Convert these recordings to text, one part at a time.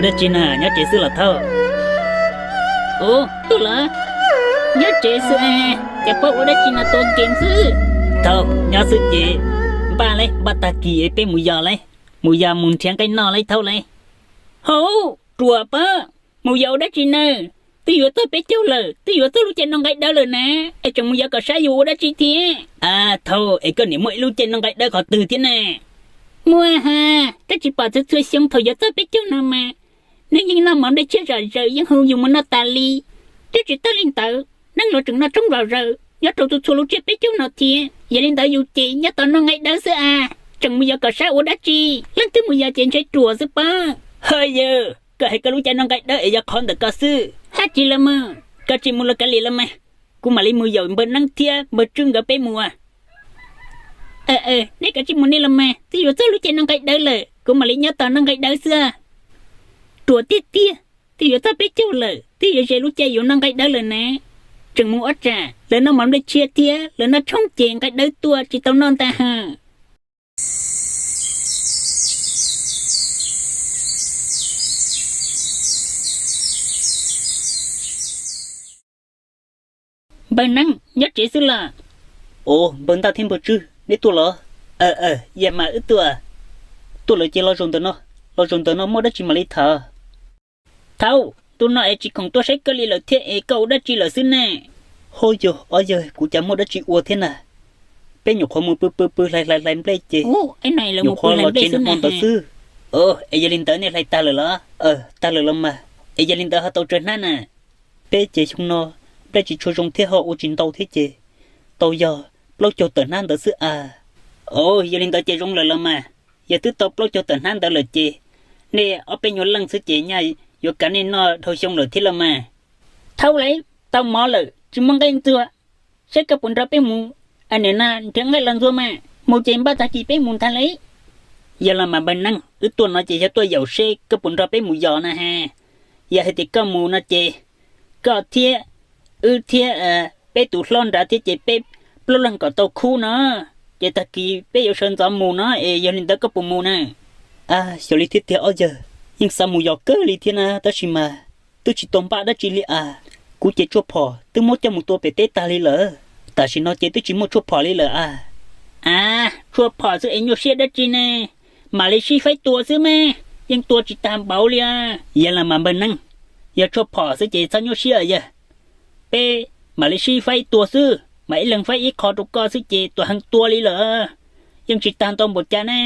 Dab tsi na, nyob tsev xwb los Thaub? Ub, tuaj los? Nyob tsev xwb es, cas pog ua dab tsi no tua game xwb? Thaub, nyob xwb ces npaj lauj, npaj tag kis peb mus yos lauj, mus yos mus nrhiav nqaij noj lauj Thaub lauj. Hauv, ruam pab, mus yos ua dab tsi na? Twb yuav txog peb caug lawm, twb yuav txog lub caij noj nqaij dawb lawm na, es tseem mus yos kom sab yus ua dab tsi thiab? A Thaub, es koj niam muaj ib lub caij noj nqaij dawb qhov twg thiab ne? Muaj ha, koj tsis pom txhua txhua xyoo thaum yuav txog peb caug no mas neeg yeej noj mov nplej tshiab zom zaws, yeej hu yus mus noj tas li. Twb tsis tag li ntawd, neeg los tseem noj tsoob zom zaws nyob rau txhua txhua lub tsiab peb caug no thiab. Yog li ntawd yus ces nyob tos noj nqaij dawb xwb a, tseem mus yos kom sab ua dab tsi? Leej twg mus yos ces ntshe ruam xwb pab. Ha yawg, koj hais koj lub caij noj nqaij dawb es yog qhov ntawm koj xwb. Haj tsis los mas, koj tsis mus los kav liam los mas, kuv mam li mus yaum npawg Neeb thiab npawg Tswb nkawd peb mus. Nej kav tsij mus nej los mas, twb yuav txog lub caij noj nqaij dawb lawm, kuv mam li nyob tos noj nqaij dawb xwb. Ruam tiag tiag, twb yuav txog peb caug lawm, twb yuav ze lub caij yuav noj nqaij dawb lawm na. Tseem mus ob tsam, lawv noj mov nplej tshiab thiab lawv noj tshoob ces nqaij dawb tuaj tsis tau noj ntag ha. Npawg Neeb, nyob tsev xwb los? Ua, npawg Ntaj thiab npawg Tswb, neb tuaj los? Aw, yam mas wb tuaj. Tuaj lawm ces los zaum ntawm no, los zaum ntawm no muaj dab tsi mam li tham. Thaub, ntu no es tsis khoom tuaj saib koj li lawm thiab es koj ua dab tsi lawm xwb ne? Hauj yog, ob yawg, kuv cas muaj dab tsi ua thiab na? Peb nyuam qhuav mus pw pw pw hlais hlais hlais nplej ces nyuam qhuav los tsev nag hmo ntawd xwb. Es yog li ntawd nej hlais tag lawm los? Tag lawm los mas, es yog li ntawd ho tau tsawg hnab na? Peb ces xyoo no nplej tsis tshua zoo thiab ho ua tsis ntau thiab ces tau yog plaub caug tawm hnab ntawd xwb a. Yog li ntawd ces zoo lawm los mas, yog twb tau plaub caug tawm hnab ntawd lawm ces nej ob peb nyuag leej xwb ces nyaj yuav kav nej noj dhau xyoo lawm thiab los mas. Thaub lauj, tau mov lawm tsis muaj nqaij ntxuag, saib koj puas nrog peb mus, nim no nrhiav nqaij los ntxuag mas, mus ces npaj tag kis peb mus ntag lauj. Yog los mas npawg Neeb, wb tuaj no ces yog tuaj yaum seb koj puas nrog peb mus yos na ha. Yog hais tias koj mus no ces koj thiab wb thiab peb tus hlob nrad thiab ces peb plaub leeg kom tau khub no, ces tag kis peb yuav sawv ntxov mus no es yog li ntawd koj puas mus na? A, xyov li thiab tiag ob yawg, yeej xav mus yos kawg li thiab na tab sis mas twb tsis tau npaj dab tsi li a. Kuv ces tshuaj phom twb muab coj mus tua pem teb tag li lawm, tam sim no ces twb tsis muaj tshuaj phom li lawm a. A, tshuaj phom xwb es nyuaj siab dab tsi ne? Mam li sib faib tua xwb mas, yeej tua tsis tag npaum li. Yog los mas npawg Neeb, yog tshuaj phom xwb ces txhob nyuaj siab yawg. Peb mam li sib faib tua xwb, mam ib leeg faib ib qho rau koj xwb ces tuam heev tua li lawm, yeej tsis tag ntau npaum cas ne.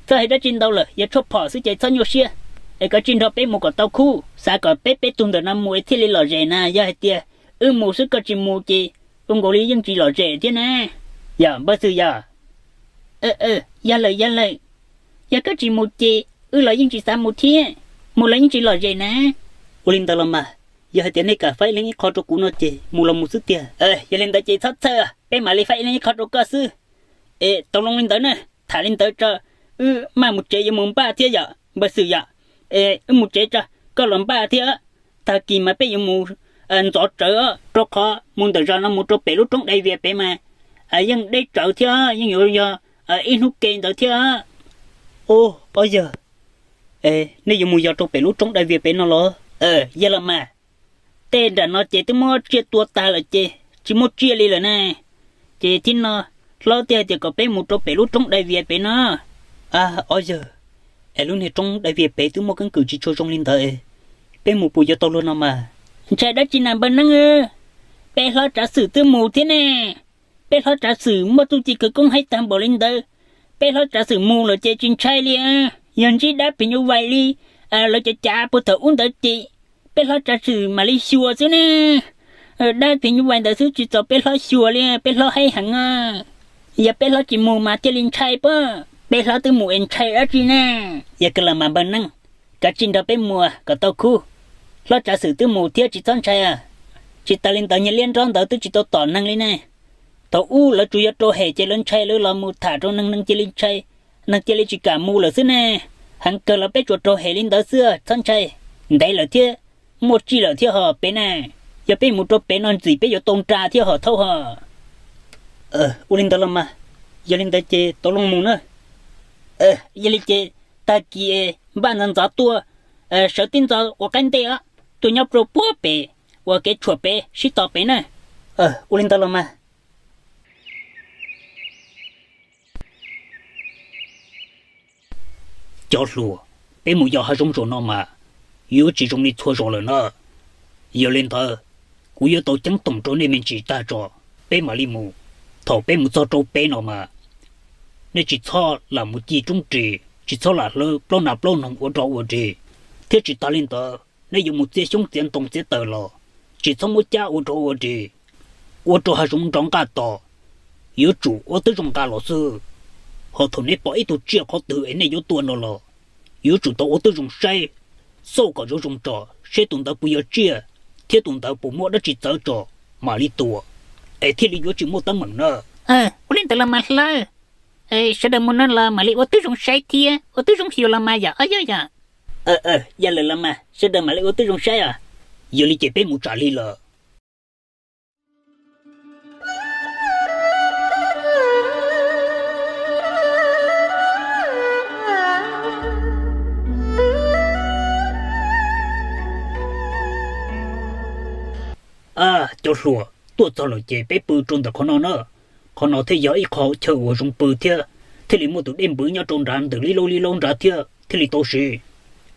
Txhob hais dab tsi ntau lawm, yog tshuaj phom xwb ces txhob nyuaj siab, es koj tsij nrog peb mus kom tau khub, xav kom peb peb tug ntawm no mus es thiaj li lom zem na. Yog hais tias wb mus xwb koj tsis mus ces ua nkaus li yeej tsis lom zem thiab na. Yog npawg Xwm yog? Yog lawm yog lawm, yog koj tsis mus ces wb los yeej tsis xav mus thiab, mus los yeej tsis lom zem na. Ua li ntawd los mas, yog hais tias nej kam faib leej ib qho rau kuv no ces mus los mus xwb tiag. Yog li ntawd ces txhob txhawj, peb mam li faib leej ib qho rau koj xwb. Es tau loo li ntawd na, tham li ntawd tso, wb maj mus tsev yuav mus npaj thiab yom npawg Xwm yom. Es wb mus tsev tso, koj los npaj thiab, tag kis mas peb yuav mus ntxov tsawv, rau qhov mus ntawm zos no mus rau pem lub roob dai vias pem mas yeej deb tsawv thiab yeej yuav yog ib hnub ke ntawd thiab. Ua, ob yawg, nej yuav mus yos rau pem lub roob dai vias pem no los? Yog los mas, tej nram no ces twb muab tsiaj tua tag lawm ces tsis muaj tsiaj li lawm ne. Ces thiab no, hlob thiaj hais tias kom peb mus rau pem lub roob dai vias pem no. A, ob yawg, es lub niag roob dai vias pem twb muaj keeb kwm tsis tshua zoo li ntawd, peb mus puas yuav tau luag no mas? Ntshai dab tsi na npawg Neeb, peb hlob Tsav Xwm twb mus thiab ne. Peb hlob Tsav Xwm muaj txuj ci khawv koob haib tag npaum li ntawd, peb hlob Tsav Xwm mus lawm ces tsis ntshai li. Yog ntsib dab phim nyuj vais li lawv cav cav puag thaum ub ntawd ces peb hlob Tsav Xwm mam li xyuas xwb ne. Dab phim nyuj vais ntawd xwb tsis txaus peb hlob xyuas li, peb hlob haib heev. Yog peb hlob tsis mus mas thiaj li ntshai pob, peb hlob twb mus es ntshai dab tsi ne. Yog kawg los mas npawg Neeb, kav tsij nrog peb mus kom tau khub. Hlob Tsav Xwm twb mus thiab tsis txhob ntshai. Tsis tas li ntawd niag liab nrob ntawd twb tsis tau tom neeg li ne. Thaum ub lawv tsuas yog rau hem ces lawv ntshai lawv los mus tham rau neeg, neeg cia li ntshai, neeg cia li tsis kam mus lawm xwb ne. Heev kawg los peb tsuas rau hem li ntawd xwb txhob ntshai. Ntev lawm thiab, muaj tsij lawm thiab ho pem na. Yog peb mus rau pem no ntxim peb yuav tau nra thiab ho thaub ho. Ua li ntawd los mas, yog li ntawd ces tau loo mus na. Yog li ces tag kis npaj ntxov ntxov tuaj, Sawv tib ntxov ua qaib ntej os, tuaj nyob rau puag pem, ua kev tshuam pem sib tos pem na. Ua li ntawd los mas. Cov hluas, peb mus yos hav zoov zaum no mas yuav tsis zoo li txhua zaus lawm na. Yog li ntawd, kuv yuav tau ceeb toom rau nej me ntsis tag tso, peb mam li mus. Thaum peb mus txog rau peb no mas, nej tsis txhob lam mus ci roob ris, tsis txhob lam hlawv plaub nas plaub noog ua rog ua ris, thiab tsis tas li ntawd nej yuav mus txiav xyoob txiav ntoo txiav taws los, tsis txhob muab cab ua rog ua ris, ua rau hav zoov nrov nqaj tos. Yuav tsum ua twb zoo nqa los xwb. Ho thaum nej pom ib tug tsiaj qhov twg es nej yuav tua no los, yuav tsum tau ua twb zoo saib, xauj kom zoo zoo tso, seb tus ntawd puas yog tsiaj, thiab tus ntawd puas muaj dab tsi txawv tso, mam li tua, es thiaj li yuav tsis muaj teeb meem na. Ua li ntawd los mas Hlob, sawv daws mus no los mam li ua twb zoo saib thiab ua twb zoo xyuas los mas yom ob yog yom. Yog lawm los mas sawv daws mam li ua twb zoo saib os. Yog li ces peb mus tsam li lawm. Cov hluas, tuaj txog lawm ces peb pw rau ntawm qhov no na. Qhov no thiaj yog ib qho chaw uas zoo pw thiab, thiaj li muaj tus dej npwv nyob rau nrad ntawm li laub li laub nrad thiab thiaj li tau siv.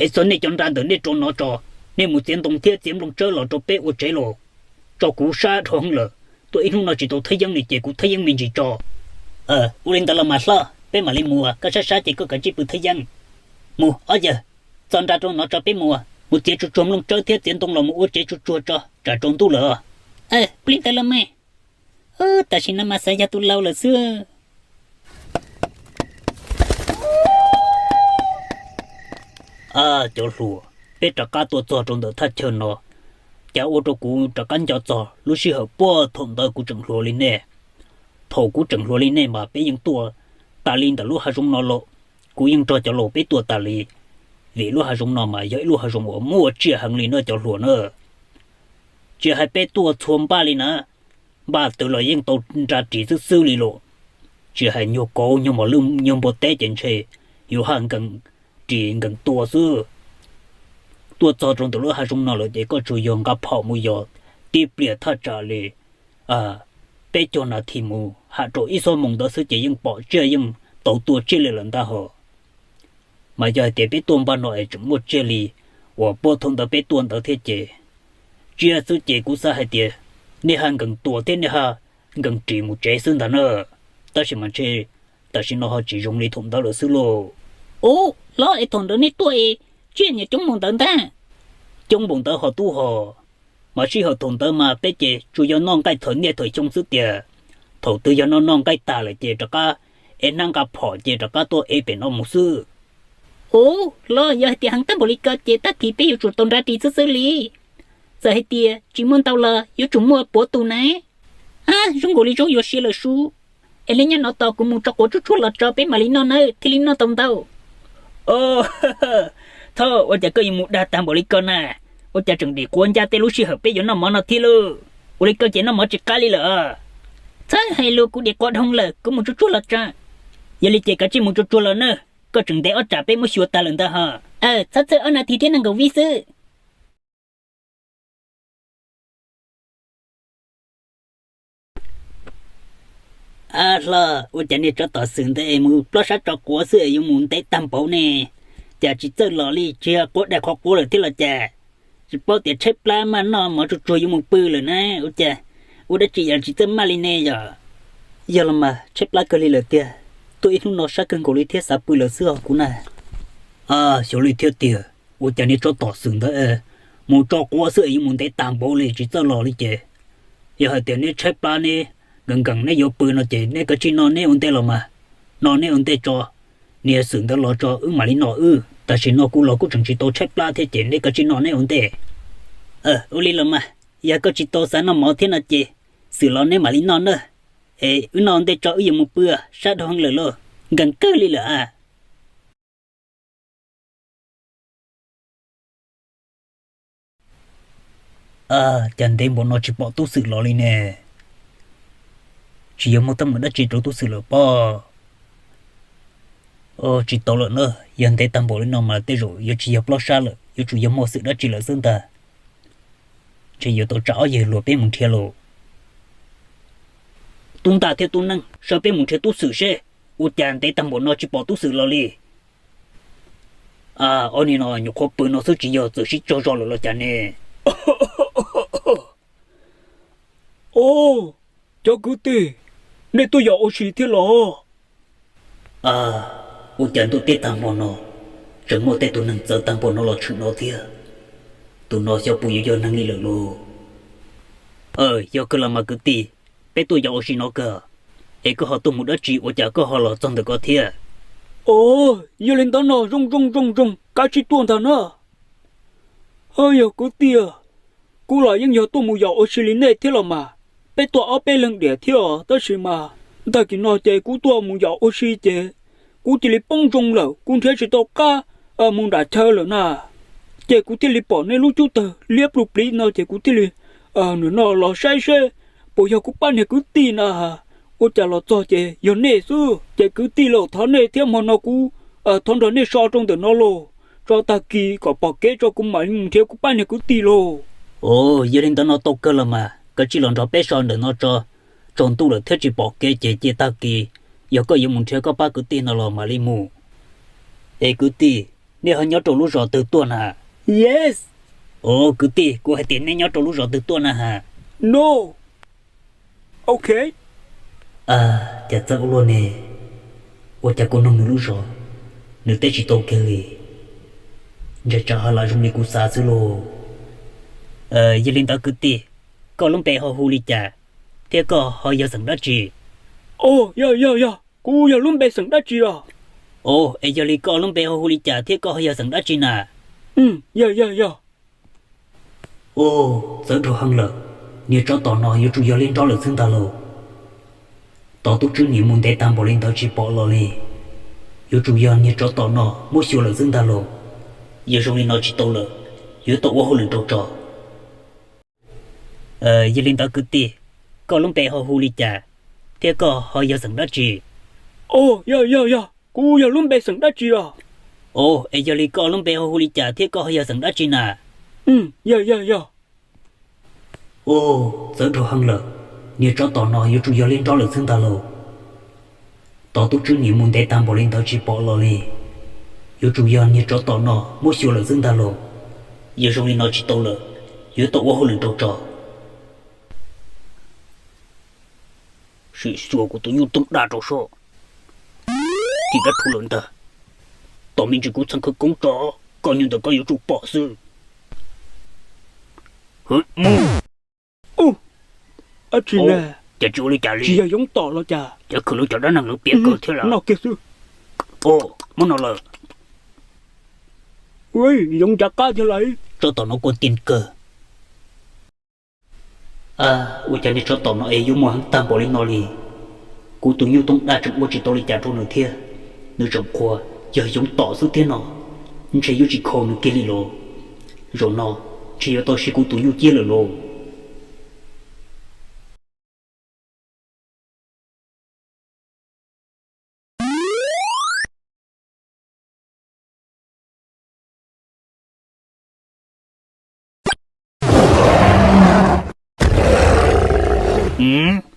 Es txog nej cov nra ntawm nej rau no tso, nej mus txiav ntoo thiab txiav nplooj tsawb los rau peb ua tsev los. Tso kuv sab dhau heev lawm, tuaj ib hnub no tsis tau thaj yeeb li ces kuv thaj yeeb me ntsis tso. Ua li ntawd los mas Hlob, peb mam li mus, koj sab sab ces koj kav tsij pw thaj yeeb. Mus ob yawg, txog nra rau no tso peb mus, mus txiav tsuag tsuag nplooj tsawb thiab txiav ntoo los mus ua tsev tsuag tsuag tso tsam tsaus ntuj lawm. Ua li ntawd los mas. Tam sim no mas xav yog tus laus lawm xwb. Cov hluas, peb rov qab tuaj txog rau ntawm thaj chaw no, cas ua rau kuv rov qab nco txog lub sij hawm puag thaum ntawd kuv tseem hluas li nej. Thaum kuv tseem hluas li nej mas peb yeej tuaj tas li ntawm lub hav zoov no los, kuv yeej nrog cov laus peb tuaj tas li, vim lub hav zoov no mas yog ib lub hav zoov uas muaj tsiaj heev li na cov hluas na. Tsis hais peb tuaj txhua npaj li na, npaj twg los yeej tau nra ris xwb xwb li los. Tsis hais nyuag kauv nyuag mos lwj nyuag npua teb ces ntshe yuav haj nkees ris nkees tua xwb. Tuaj txog rau ntawm lub hav zoov no lawm ces koj tsuas yog nqa phom mus yos tib pliag thaj tsam li peb caug nas this mus ham rau ib xuab moos ntawd xwb ces yeej pom tsiaj yeej tau tua tsiaj li lawm ntag hos. Mas yog hais tias peb tuaj npaj no es tseem muaj tsiaj li uas puag thaum ntawd peb tuaj ntawd thiab ces, tsiaj xwb ces kuv xav hais tias nej haj nkees tua thiab nej haj nkees ris mus tsev xwb ntag na. Tab sis mas ntshe tam sim no ho tsis zoo li thaum ntawd lawm xwb lauj. Ub, los es thaum ntawd nej tuaj es tsiaj niam coob npaum ntawd ntag. Coob npaum ntawd ho tub hos, mas sij hawm thaum ntawd mas peb ces tsuas yog noj nqaij txhaum niaj thaum xyoo xwb tiag. Thaum twg yog noj noj nqaij tag lawm ces rov qab ev hnab nqa phom ces rov qab tuaj ev pem no mus xwb. Ub, los yog hais tias heev tag npaum li ko ces tag kis peb yuav tsum tau nra ris xwb xwb li. Txawm hais tias tsis muaj ntau los yuav tsum muaj puav tus na. Ab, zoo nkaus li zaub yuav siav lawm sub. Es li nyob no tos kuv mus tso quav tsuag tsuag los tso peb mam li noj nawb thiaj li noj tau ntau. Thaub, ua cas koj yuav mus dag tag npaum li ko na? Ua cas tseem dim quav ncaj tej lub sij hawm peb yuav noj mov no thiab lauj? Ua li koj ces noj mov tsis qab li lawm. Txhob hais lus, kuv dim quav dhau lawm, kuv mus tsuag tsuag los tso. Yog li ces kav tsij mus tsuag tsuag los nawb, koj tseem ntev ob tsam peb muab xyuas tag lawm ntag hos. Txhob txhawj, ob nas this thiab nees nkaum vib xwb. Ab Hlob, ua cas nej tsov tom xwm ntawd es mus plob sab tso quav xwb es yuav mus ntev tag npaum ne? Cas tsis txawj los li, tsis yog quav dai qhov quav lawm thiab los cas? Tsis paub tias tshaib plab maj noj mov tsuag tsuag yuav mus pw lawm na, ua cas ua dab tsi yam tsis txawj maj li ne yom? Yog los mas tshaib plab kawg li lawm tiag, tuaj ib hnub no sab kawg nkaus li thiab xav pw lawm xwb os kuv na. Xyov li thiab tiag, ua cas nej tsov tom xwm ntawd mus tso quav xwb es yuav mus ntev tag npaum li tsis txawj los li ces. Yog hais tias neb tshaib plab neb nkees nkees neb yuav pw no ces neb kav tsij noj neb ua ntej los mas. Noj neb ua ntej tso, niag xwm ntawd los tso wb mam li noj wb. Tam sim no kuv los kuj tseem tsis tau tshaib plab thiab ces neb kav tsij noj neb ua ntej. Ua li los mas, yog koj tsis tau xav noj mov thiab no ces xwm los neb mam li noj na. Es wb noj ua ntej tso wb yuav mus pw, sab dhau heev lawm lauj, nkees kawg li lawm a. Cas ntev npaum no tsis pom tub xwm los li ne? Tsis yog muaj teeb meem dab tsi rau tub xwm lawm pob? Tsis tau lawm na, yog ntev tag npaum li no mas tej zaum yuav tsis yog plob sab lawm. yuav tsum yog muaj xwm dab tsi lawm xwb ntag. Ntshe yuav tau tsa ob yawg hluas peb mus nrhiav lauj. Tub ntaj thiab tub neej, sawv peb mus nrhiav tub xwm seb ua cas ntev tag npaum no tsis pom tub xwm los li. Ob niag no nyuam qhuav pw no xwb tsis yog txawm sib tsaug zog lawm los cas ne? Os, cov kwv tij, nej tuaj yos ua si thiab los? Ua cas ntuj teb tag npaum no, tseem muaj tej tus neeg txawv tag npaum no los tshwm no thiab? Tus no xyov puas yuav yog neeg li lawm lauj. Yog kawg los mas kwv tij, peb tuaj yos ua si no kawg. Es koj ho tuaj mus dab tsi ua cas koj ho los txog ntawm ko thiab? Os, yog li ntawd no zoo zoo zoo zoo kav tsij tuaj ntag na. Yog kwv tij, kuv los yeej yog tuaj mus yos ua si li nej thiab los mas. Peb tuaj ob peb leeg diam thiab os, tab sis mas tag kis no ces kuv tuaj mus yos ua si ces kuv cia li poob zoo lawm, kuv nrhiav tsis tau qab mus nram chaw lawm na. Ces kuv thiaj li pom nej lub cub tawg liab pluj pliv no ces kuv thiaj li nim no los saib seb puas yog kuv pab niag kwv tij na. Ua cas los txog ces yog nej xwb. Ces kwv tij lauj, thov nej thiab, hmo no kuv thov nrog nej so rau ntawm no lauj, tso tag kis kom pom kev tso kuv mam li mus nrhiav kuv pab niag kwv tij lauj. Os, yog li ntawd no tau kawg los mas, kav tsij los nrog peb so ntawm no tso. Tsaus ntuj lawm thiab tsis pom kev ces cia tag kis, yog koj yuav mus nrhiav koj pab kwv tij no los mam li mus. Es kwv tij, nej ho nyob rau lub zos twg tuaj na? Yes. Os kwv tij, kuv hais tias nej nyob rau lub zos twg tuaj na has? No. Ok. Cas txawv ua luaj ne, ua cas kuv nug nws lub zos, nws teb tsis tau kiag li. Ntshe tsam ho lam zoo li kuv xav xwb lauj. Yog li ntawd kwv tij, koj lub npe ho hu li cas, thiab koj ho yog xeem dab tsi? Os, yog yog yog, kuv yog lub npe xeem dab tsi os? Os, es yog li koj lub npe ho hu li cas thiab koj ho yog xeem dab tsi na? Yog yog yog. Os, txawv dhau heev lawm, niag tsov tom no yuav tsum yog liab nrob lawm xwb ntag lauj. Tos tub tswb niam mus ntev tag npaum li ntawd tsis pom los li, yuav tsum yog niag tsov tom no muab xyuas lawm xwb ntag lauj. Yog zoo li no tsis tau lawm, yuav tau ua hauj lwm rau tso. Yog li ntawd kwv tij, koj lub npe ho hu li cas, thiab koj ho yog xeem dab tsi? Os, yog yog yog, kuv yog lub npe xeem dab tsi os? Os, es yog li koj lub npe ho hu li cas thiab koj ho yog xeem dab tsi na? Yog yog yog. Os, txawv dhau heev lawm, niag tsov tom no yuav tsum yog liab nrob lawm xwb ntag lauj. Tos tub tswb niam mus ntev tag npaum li ntawd tsis pom los li, yuav tsum yog niag tsov tom no muab xyuas lawm xwb ntag lauj. Yog zoo li no tsis tau lawm, yuav tau ua hauj lwm rau tso. Sim xyuas kuv tus nyuj tooj daj rau soj. Tim rab rhuv lawm ntag. Tos me ntsis kuv txheem khawv koob tso, koj nyuj ntawm koj yuav tsum pom xwb. Hwv, mus. Ub, ab tsi ne, cas tsis ua li cas li? Tsis yog yoov tom los cas? Cas khwv lawv cov dab neeg lawv piav kawg thiab lawm. Noj kiag xwb. Os, muab no lawm. Yoov ncav qab thiab lawm. Tsov tom no kua tiag kawg. Ua cas niag tsov tom no es yuav muaj heev tag npaum li no li? Kuv tus nyuj tooj daj tseem ua tsis tau li cas rau nws thiab, nws tseem qhuas yog yoov tom xwb thiab no. Ntshe yuav tsis khaus nws kiag li lauj. Zaum no ntshe yuav tau siv kuv tus nyuj ciab lawm lauj.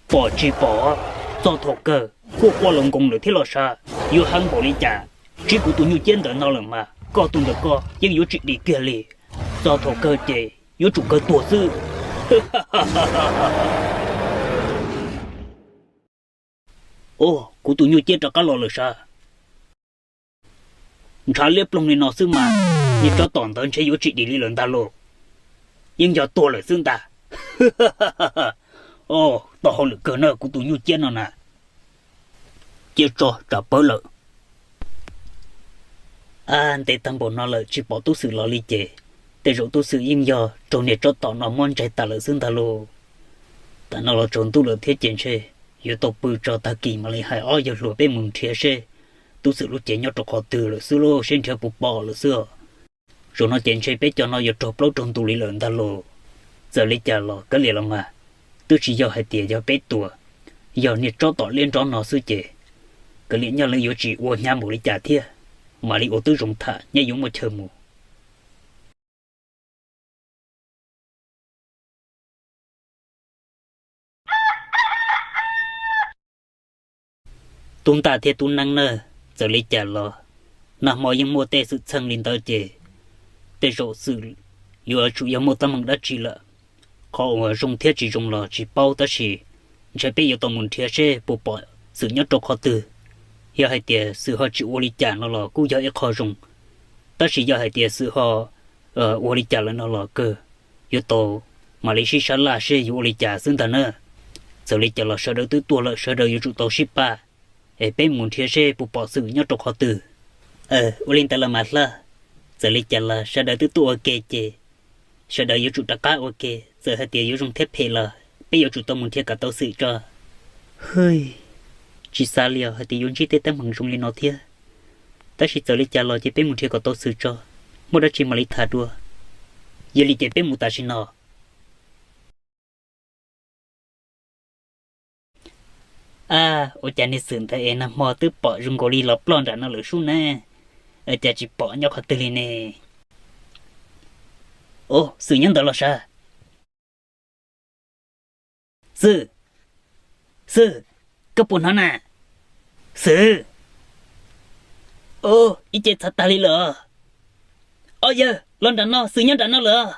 Pom tsis pom, txog thaum kawg kuj quaj los nkoos lawm thiab los sav. Yuav heev npaum li cas, tsib kuv tus nyuj ciab ntawm no lawm mas koj tus ntawm koj yeej yuav tsis dim kiag li. Txog thaum kawg ces yuav tsum kawg tuag xwb. Os, kuv tus nyuj ciab rov qab los lawm sav. Ntshav liab ploog li no xwb mas, niag tsov tom ntawd ntshe yuav tsis dim li lawm ntag lauj. Yeej yog tuag lawm xwb ntag. Os, tau hauj lwm kawg na kuv tus nyuj ciab no na. Cia tso tsam pawv lawm. Ab, ntev tag npaum no lawm tsis pom tub xwm los li ces, tej zaum tub xwm yeej yog raug niag tsov tom no muab ntsaig tas lawm xwb ntag lauj. Tam no los tsaus ntuj lawm thiab ces ntshe yuav tau pw tso tag kis mam li hais ob yawg hluas peb mus nrhiav seb tub xwm lub cev nyob rau qhov twg lawm xwb lauj, seb nrhiav puas pom lawm xwb os. Zaum no ces ntshe peb cov no yuav raug plaub raug ntug li lawm ntag lauj. Txawm li cas los kav liam los mas, twb tsis yog hais tias yog peb tua, yog niag tsov tom liab nrob no xwb ces, kav liam nyob lawv yuav tsis ua hnyav npaum li cas thiab, mam li ua tib zoo tham nyob yuav muaj chaw mus. Tub Ntaj thiab Tub Neeb na, txawm li cas los nag hmo yeej muaj tej xwm txheej li ntawd ces tej zaum xwm yuav tsum yog muaj teeb meem dab tsi lawm. Qhov uas zoo thiab tsis zoo los tsis paub tab sis ntshe peb yuav tau mus nrhiav seb puas pom xwm nyob rau qhov twg. Yog hais tias xwm ho tsis ua li cas no los kuj yog ib qho zoo, tab sis yog hais tias xwm ho ua li cas lawm no los kawg yuav tau mam li sib sab laj seb yuav ua li cas xwb ntag na. Txawm li cas los sawv daws twb tuaj lawm, sawv daws yuav tsum tau sib pab es peb mus nrhiav seb puas pom xwm nyob rau qhov twg. Ua li ntawd los mas Hla, txawm li cas los sawv daws twb tuaj ua ke ces sawv daws yuav tsum rov qab ua ke, txawm hais tias yuav zoo thiab phem los peb yuav tsum tau mus nrhiav kom tau xwm tso. Hwj, tsis xav li os hais tias yuav ntsib tej teeb meem zoo li no thiab. Tab sis txawm li cas los ces peb mus nrhiav kom tau xwm tso, muaj dab tsi mam li tham dua. Yog li ces peb mus tam sim no. Ab, ua cas niag xwm ntawd es nag hmo twb pom zoo nkaus li los ploj nram no lawm sub ne, cas tsis pom nyob qhov twg li ne? Ub, xwm nyob ntawd los sav. Xwm, Xwm, koj puas hnov na? Xwm, ub, ib ce txhav tag li lawm. Ob yawg, los nram no, Xwm nyob nram no lawm.